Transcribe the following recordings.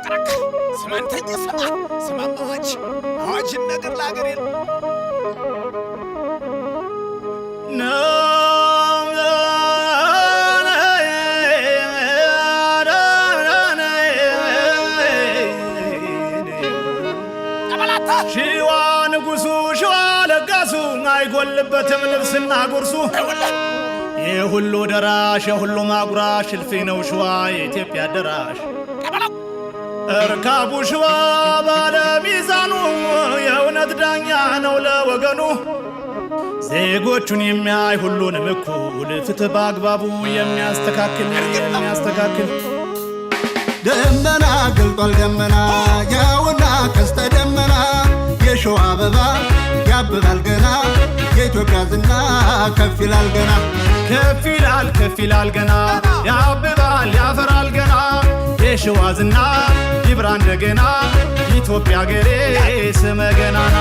ረክ ስማንተኛ ስማ ስማም አዋጅ አዋጅን ነገር ለአገሬ ሽዋ ንጉሱ ሽዋ ለጋሱ አይጎልበትም ልብስና ጉርሱ። የሁሉ ደራሽ የሁሉ ማጉራሽ እልፍኝ ነው ሽዋ የኢትዮጵያ ደራሽ። እርካቡ ሽዋ ባለ ሚዛኑ የእውነት ዳኛ ነው ለወገኑ። ዜጎቹን የሚያይ ሁሉንም እኩል ፍትህ በአግባቡ የሚያስተካክል የሚያስተካክል። ደመና ገልጧል ደመና ያውና ቀስተ ደመና የሸዋ አበባ ያብባል ገና የኢትዮጵያ ዝና ከፍ ይላል ገና። ከፍ ይላል ከፍ ይላል ገና ያብባል ያፈራል ገና የሸዋ ዝና ይብራ እንደገና ኢትዮጵያ አገሬ ስመ ገናና።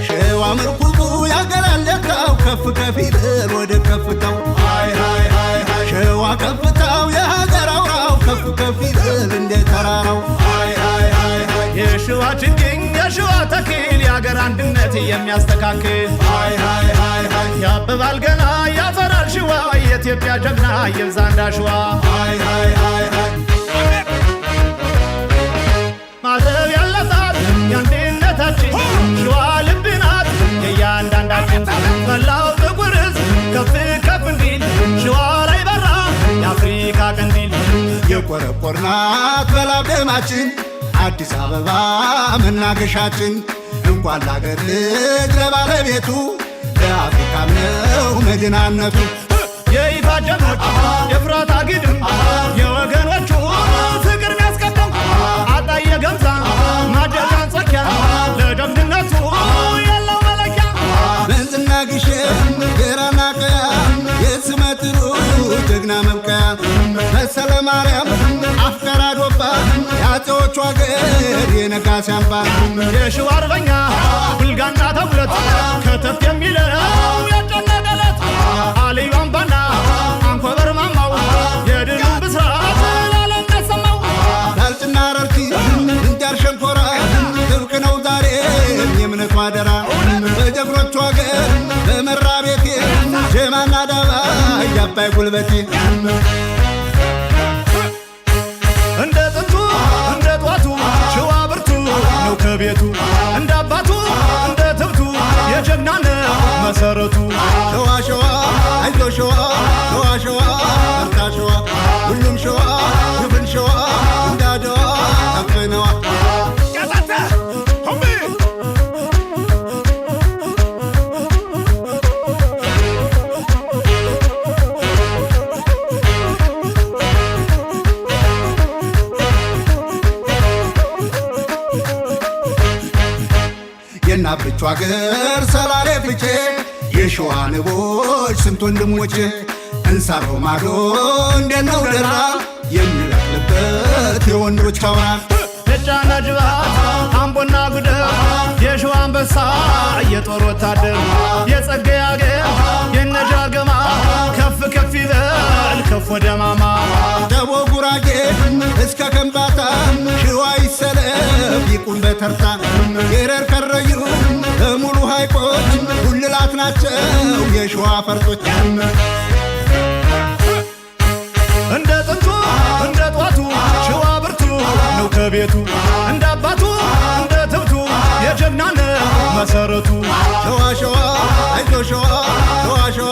ሸዋ ምርኩዙ ያገላለታው ከፍ ከፍ ይበል ወደ ከፍታው። ሸዋ ከፍታው የሀገር አውራው ከፍ ከፍ ይበል እንደ ተራራው። የሸዋ ችግኝ የሸዋ ተክል የአገር አንድነት የሚያስተካክል ያብባል ገና ያፈራል ሽዋ የኢትዮጵያ ጀግና ይብዛ እንዳሸዋ። ማተብ ያለባት የአንድነታችን ሸዋ ልብ ናት የእያንዳንዳችን። መላው ጥቁር ሕዝብ ከፍ ከፍ እንዲል ሸዋ ላይ በራ የአፍሪካ ቀንዲል። የቆረቆርናት በላብ ደማችን አዲስ አበባ መናገሻችን እንኳን ላገር ልጅ ለባለቤቱ ለአፍሪካም ነው መዲናነቱ። የይፋ ጀግኖች የፍራታ ግድም የወገኖቹ ፍቅር ሚያስቀድም አጣየ ገምዛ ማጀት አንጾኪያ ለጀግንነቱ የለው መለኪያ። መንዝና ግሸን ጌራና ቀያ የስመጥሩ ጀግና መብቀያ መሰለ ማርያም አፍቀራ ዶባ የአፄዎቹ አገር የነጋሲ አምባ። የሸዋ አርበኛ ብልጋና ተጉለት ከተፍ የሚለው ያጨነቀለት አልዩ አምባና አንኮበር ማማው የድሉን ብስራት ለዓለም ያሰማው። ላልጭና ረርቲ ምንጃር ሸንኮራ ጥብቅ ነው ዛሬ የእምነቱ አደራ በጀግኖቹ አገር በመራ ቤቴ ጀማና ዳባ የአባይ ጉልበቴ። እንደ ጥንቱ እንደ ጧቱ ሸዋ ብርቱ ነው ከቤቱ እንደ አባቱ እንደ ትብቱ የጀግና ነው መሰረቱ። ሸዋ ሸዋ አይዞ ሸዋ ሸዋ ሸዋ በርታ ሸዋ ሁሉም ሸዋ ግብን ሸዋ እንዳደዋ ከፍነዋ። ያዛተ ሆሜ የናብቹ አገር ሰላሌ ፍቼ የሸዋ ንቦች ስንት ወንድሞቼ እንሳሮ ማዶ እንደነው ደራ የሚበቅልበት የወንዶች አውራ። የጫና ጅባት አምቦና ጉደር የሸዋ አንበሳ የጦር ወታደር የጸጋዬ አገር የነጃገማ ከፍ ከፍ ይበል ከፍ ወደ ማማ። ደቦ ጉራጌ እስከ ከምባታ ሽዋ ይሰለፍ ይቁም በተርታ የረር ከረዩ በሙሉ ሐይቆች ጉልላት ናቸው የሸዋ ፈርጦች። እንደ ጥንቱ እንደ ጧቱ ሸዋ ብርቱ ነው ከቤቱ እንደ አባቱ እንደ ትብቱ የጀግና ነው መሰረቱ። ሸዋ ሸዋ አይዞ ሸዋ ሸዋ ሸዋ